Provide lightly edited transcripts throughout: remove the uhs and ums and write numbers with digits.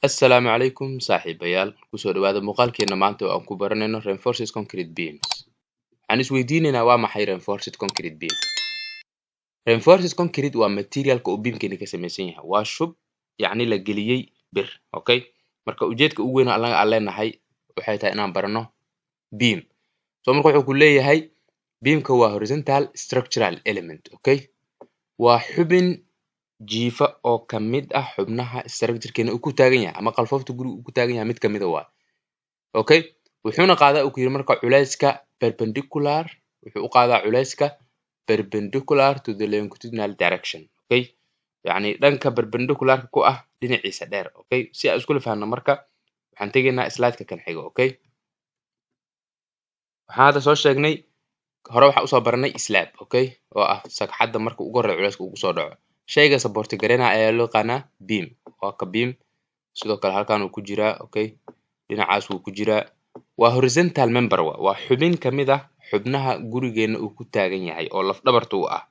Assalaamu calaykum saaxiibayaal, kusoo dhawaada muuqaalkeena maanta oo aan ku baranayno reinforced concrete beams. Waxaan isweydiinaynaa, waa maxay reinforced concrete beam? Reinforced concrete waa materialka uu beamkeena ka samaysan yahay. Waa shub, yacni la geliyey bir, okay? Marka ujeedka ugu weyn oo anaga aan leenahay waxay tahay inaan barano beam. So marka wuxuu ku leeyahay, beamka waa horizontal structural element, okay? Waa xubin jiifa oo ka mid ah xubnaha structure-keena uu ku taagan yahay ama qalfoofta guriga uu ku taagan yahay mid kamid a waay, okay? Wuxuuna qaadaa, uu ku yidhi, marka culayska perpendicular, wuxuu u qaadaa culayska perpendicular to the longitudinal direction, okay? Yacni dhanka perpendicularka ku ah dhinaciisa dheer, okay? Si aan iskula fahanno marka, waxaan tegaynaa slide-ka kan xiga, okay? Waxaan hadda soo sheegnay, hore waxaan usoo baranay slab, okay, oo ah sagxadda marka ugu horreeya culayska ugu soo dhaco. Shayga support gareynaya ayaa loo yaqaanaa beam. Waa ka beam. Sidoo kale halkan uu ku jiraa, okay, dhinacaas wuu ku jiraa. Waa horizontal member, waa xubin kamid ah xubnaha gurigeena uu ku taagan yahay oo laf dhabarta u ah,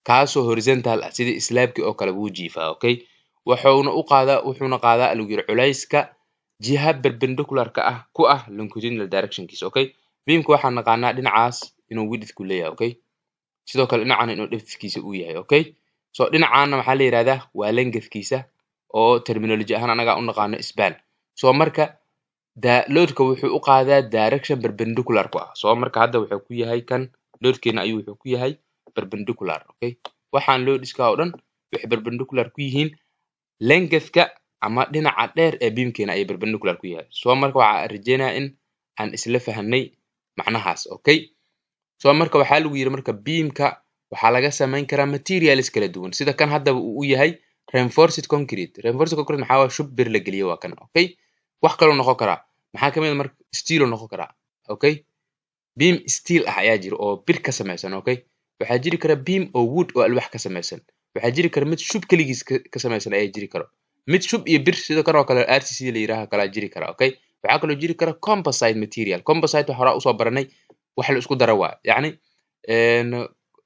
kaasoo horizontal ah, sidii slabkii oo kale wuu jiifaa, okay? Wuxuuna u qaadaa, wuxuuna qaadaa, lagu yiri, culayska jiha perpendicular ka ah ku ah longitudinal directionkiisa, okay? Beamka waxaan naqaanaa dhinacaas inuu width ku leeyahay, okay? Sidoo kale dhinacana inuu depthkiisa uu yahay, okay? So dhinacaana waxaa la yihahdaa waa lengthkiisa, oo terminology ahaan anaga u naqaano span. So marka da loadka wuxuu u qaadaa direction perpendicular ku ah. So marka hadda wuxuu ku yahay kan loadkeena ayuu wuxuu ku yahay perpendicular, okay? Waxaan loadiska oo dhan waxay perpendicular ku yihiin lengthka ama dhinaca dheer ee beamkeena ayay perpendicular ku yahay. So marka waxaan rajeynayaa in aan isla fahanay macnahaas, okay? So marka waxaa lagu yidhi, marka beamka waxaa laga samayn karaa materials kala duwan, sida kan haddaba uu u yahay reinforced concrete. Reinforced concrete maxaa waaye? Shub bir la geliyo waa kan, okay? Wax kaloo noqon karaa maxaa kamid ah? Marka steel uu noqon karaa, okay? Beam steel ah ayaa jira oo bir ka samaysan, okay? Waxaa jiri kara beam oo wood oo alwaax ka samaysan. Waxaa jiri kara mid shub keligiis ka samaysan ayaa jiri karo, mid shub iyo bir sida kan oo kale RCC la yiraahdo kalaa jiri kara, okay? Waxaa kaloo jiri kara composite material. Composite waxa horaa usoo baranay, wax la isku daro waa, yacni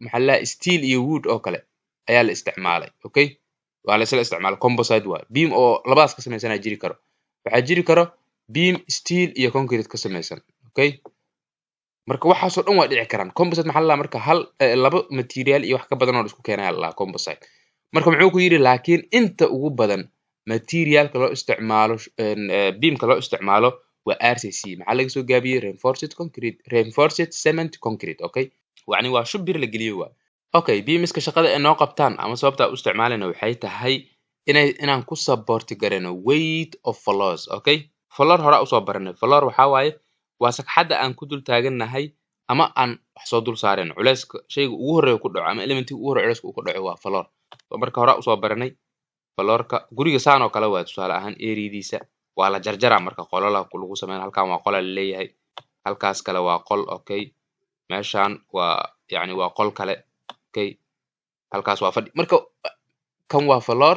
maxaa la steel iyo wood oo kale ayaa la isticmaalay, okay? Waa la isla isticmaalay, composite waa beam oo labadaas ka samaysanaa jiri karo. Waxaa jiri karo beam steel iyo concrete ka samaysan, okay? Marka waxaasoo dhan waa dhici karaan. Composite maxaa la dhahaa? Marka hal labo material iyo wax ka badan oo la isku keenaya la dhahaa composite. Marka muxuu ku yidhi? Laakiin inta ugu badan materialka loo isticmaalo beamka loo isticmaalo waa RCC. Maxaa laga soo gaabiyey? Reinforced concrete, reinforced cement concrete, okay? Yacni waa shub bir la geliyo waa, okay? Beamiska shaqada ay noo qabtaan ama sababta aan u isticmaalayna waxay tahay inaan ku support garayno weight of floors, okay? Floor horaa usoo baranay. Floor waxaa waaye waa sagxadda aan ku dul taagannahay ama aan wax soo dul saarayno. Culayska shayga ugu horreeya ku dhaco ama elementiga ugu horreeya culayska uu ku dhaco waa floor. So marka horaa usoo baranay floorka guriga saan oo kale waa. Tusaale ahaan areadiisa waa la jarjaraa, marka qolala lagu sameyn. Halkan waa qola laleeyahay, halkaas kale waa qol, okay? Meeshan waa, yacni, waa qol kale, okay? Halkaas waa fadhi. Marka kan waa floor,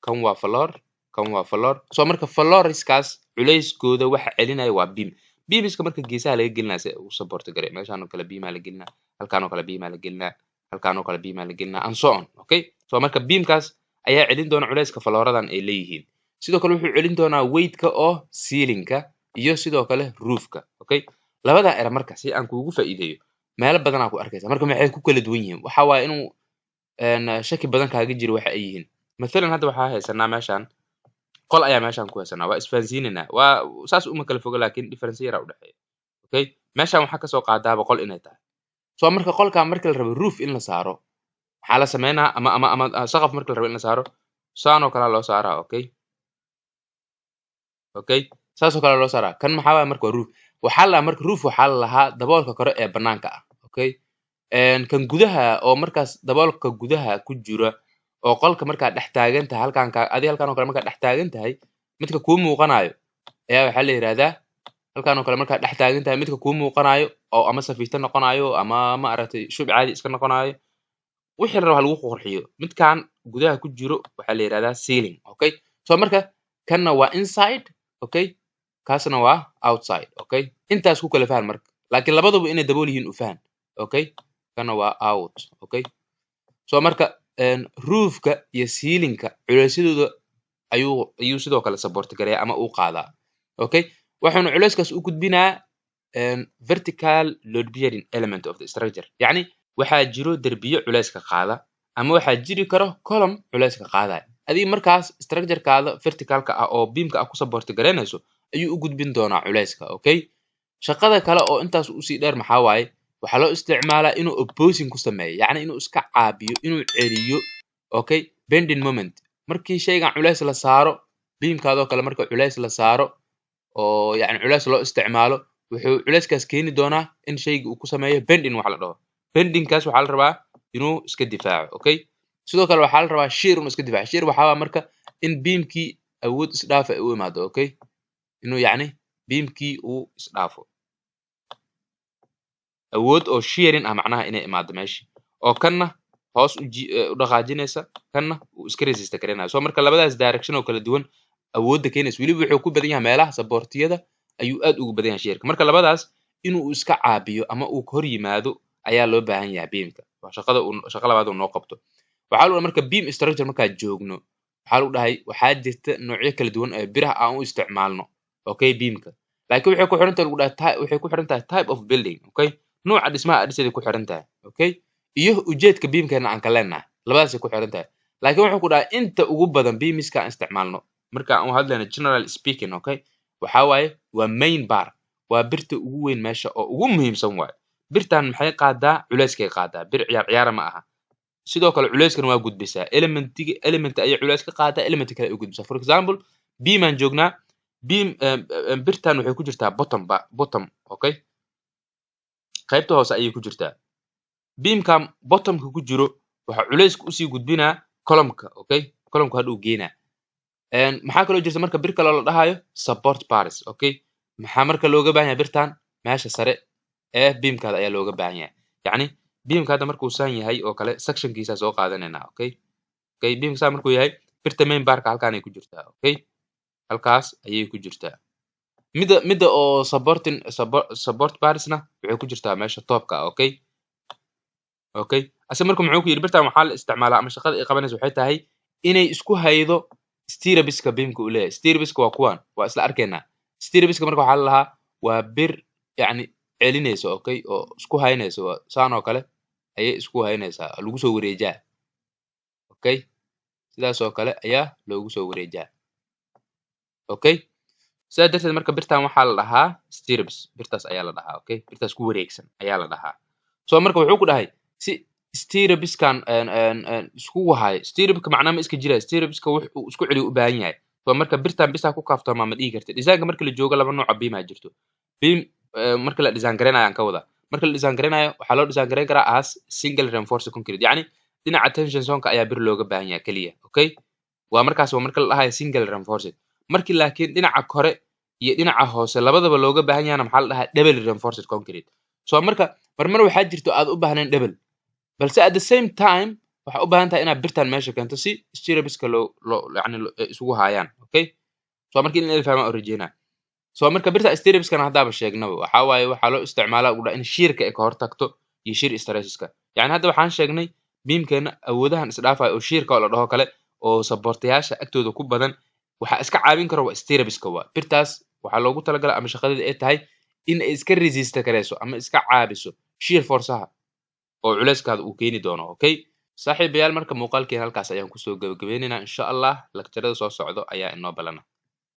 kan waa floor, kan waa floor. So marka floorskaas culayskooda waxa celinaya waa beam. Beamiska marka geesaha laga gelinaya si ay u support garay. Meeshaan oo kale beamaa la gelinaa, halkaan oo kale beamaa la gelinaa, halkaan oo kale beamaa la gelinaa, and so on, okay? So marka beamkaas ayaa celin doona culayska flooradan ay leeyihiin. Sidoo kale wuxuu celin doonaa weightka oo ceilingka iyo sidoo kale roofka, okay? Labada ere marka si aan kuugu faa'iideeyo, meelo badanaa ku arkaysa. Marka maxay ku kala duwan yihiin? Waxa waaye inuu shaki badan kaaga jiro waxa ay yihiin. Mathalan hadda waxaa haysanaa meeshaan qol ayaa meeshaan ku haysanaa. Waa isfahansiinaynaa, waa saas uma kala foga, laakiin difference yaraa udhexeeya, okay? Meeshaan waxaa kasoo qaadaaba qol inay tahay. So marka qolkan marka la rabo roof in la saaro, maxaa la sameynaa? Ama saqaf marka la rabo in la saaro, saan oo kalea loo saaraa, okay? Okay, saas oo kale loo saaraa. Kan maxaa waaya marka? Waa roof. Waxaa la marka roof waxaa la lahaa daboolka kore ee banaanka ah, okay? Kan gudaha oo markaas daboolka gudaha ku jira oo qolka markaad dhex taagan tahay, halkan ka adi halkan oo kale markaad dhex taagan tahay, midka kuu muuqanayo ayaa waxaa la yihahdaa, halkan oo kale markaad dhex taagan tahay, midka kuu muuqanayo oo ama safiito noqonayo ama, ma aragtay, shub caadi iska noqonayo, wixii la rabo ha lagu qurxiyo, midkan gudaha ku jiro waxaa la yihahdaa ceiling, okay? So marka kanna waa inside, okay? Kaasna waa outside, okay? Intaas ku kala fahan marka, laakiin labaduba inay dabool yihiin u fahan, okay? Kana waa out, okay? So marka roofka iyo ceilingka culeysyadooda Ayuu sidoo kale support gareeya ama uu qaadaa, okay. Waxaanu culeyskaas u gudbinaa vertical load bearing element of the structure. Yacni waxaa jiro derbiyo culeyska qaada ama waxaa jiri karo column culeyska qaadaya. Adiga markaas structurekaada verticalka ah oo beamka ah ku support garaynayso ayuu u gudbin doonaa culeyska, okay. Shaqada kale oo intaas usii dheer maxaa waaye? Waxaa loo isticmaalaa inuu opposing ku sameeyo, yacni inuu iska caabiyo, inuu celiyo, okay, bending moment. Markii shaygan culeys la saaro, beamkaadoo kale marka culeys la saaro oo yacni culeys loo isticmaalo, wuxuu culeyskaas keeni doonaa in shayga uu ku sameeyo bending wax la dhaho. Bendingkaas waxaa la rabaa inuu iska difaaco, okay. Sidoo kale waxaa la rabaa shear inuu iska difaaco. Shear waxaa waa marka in beamkii awood isdhaafa ay u imaado, okay, inuu yacni beamkii uu isdhaafo, awood oo shearing ah macnaha inay imaado meesha oo kanna hoos u dhaqaajinaysa, kanna uu iska resist garaynayo. So marka labadaas direction oo kala duwan awoodda keenaysa, weliba wuxuu ku badan yahay meelaha supportiyada ayuu aad ugu badan yahay shearka. Marka labadaas inuu iska caabiyo ama uu hor yimaado ayaa loo baahan yahay beamka. Waa shaqada uu, shaqo labaad uu noo qabto. Waxaa lagu dhahay marka beam structure markaan joogno, waxaa lagu dhahay waxaa jirta noocyo kala duwan ee biraha aan u isticmaalno, okay, beamka. Laakiin waxay ku xiran tahay, lagu dhahay, waxay ku xiran tahay type of building, okay, nooca dhismaha aad dhisayday ku xiran tahay, okay, iyo ujeedka beamkeena aan ka leenahay. Labadaasay ku xiran tahay. Laakiin wuxuu ku dhahay inta ugu badan beamiska aan isticmaalno marka aan u hadlayno, general speaking, okay, waxaa waaye waa main bar, waa birta ugu weyn meesha oo ugu muhiimsan waaye. Birtan maxay qaadaa? Culeyskay qaadaa. Bir ciyaar ciyaara ma aha. Sidoo kale culeyskana waa gudbisaa. Elementiga, element ayay culeys ka qaadaa, element kale ay u gudbisaa. For example, beam aan joognaa. Beam birtan waxay ku jirtaa bottom ba bottom, okay, qaybta hoose ayay ku jirtaa. Beamkan bottomka ku jiro waxaa culeyska usii gudbinaa columnka, okay, columnka hadhow geenaa. Maxaa kaloo jirta marka bir kaloo la dhahayo support bars, okay. Maxaa marka looga baahan yahay birtan? Meesha sare ee beamkaada ayaa looga baahan yahay. Yacni beamka hadda markuu san yahay oo kale, sectionkiisa soo qaadanaynaa, okay. Beamka saa markuu yahay, birta main barka halkaan ay ku jirtaa, okay, halkaas ayay ku jirtaa. Midda oo supporting support barsna waxay ku jirtaa meesha topka ah, okay. Ase marka muxuu ku yidhi? Birtan waxaa la isticmaalaa ama shaqada ay qabanayso waxay tahay inay isku haydo stirrupska beamka uu leeyahay. Stirrupska waa kuwan, waa isla arkaynaa. Stirrupska marka waxaa la lahaa waa bir yacni celinaysa, okay, oo isku haynaysa. Waa saan oo kale ayay isku haynaysaa, lagu soo wareejaa, okay, sidaas oo kale ayaa loogu soo wareejaa, okay. Sidaa darteed marka birtan waxaa la dhahaa stirrups, birtaas ayaa la dhahaa, okay, birtaas ku wareegsan ayaa la dhahaa. So marka wuxuu ku dhahay si stirrupskan isku wahayo, stirrupka macnaha ma iska jiraya, stirrupska wax uu isku celiyo u baahan yahay. So marka birtan bisaa ku kaaftoomaa ma dhihi kartid. Designka marka la joogo, laba nooc oo beam aa jirto. Beam marka la design garaynayo aan ka wadaa, marka la design garaynayo waxaa loo design garayn karaa as single reinforced concrete, yacni dhinaca tension zoneka ayaa bir looga baahan yahay keliya, okay. Waa markaas, waa marka la dhahayo single reinforced. Markii laakiin dhinaca kore iyo dhinaca hoose labadaba looga baahan yahana, maxaa la dhahaa? Double reinforced concrete. So marka marmar waxaa jirto aad u baahnayn double, balse at the same time waxaa u baahan tahay inaad birtan meesha keento si stirrupska loo yacni ay isugu haayaan, okay. So marka in la fahmaa oo rajeynaa. So marka birta stirrupskana haddaaba sheegnaba, waxaa waaye waxaa loo isticmaalaa ugu dhaa in shearka ay ka hortagto iyo shear stresseska. Yacni hadda waxaan sheegnay beamkeena awoodahan isdhaafayo oo shearka oo la dhaho kale oo supportayaasha agtooda ku badan, waxaa iska caawin kara waa stirrupska. Waa birtaas waxaa loogu talagalay ama shaqadeeda ay tahay in ay iska resist gareyso ama iska caabiso shear forceaha oo culeyskaada uu keeni doono, okay. Saaxiibayaal, marka muuqaalkeen halkaas ayaan kusoo gabagabeynaynaa. Insha Allah lecturada soo socdo ayaa inoo balana.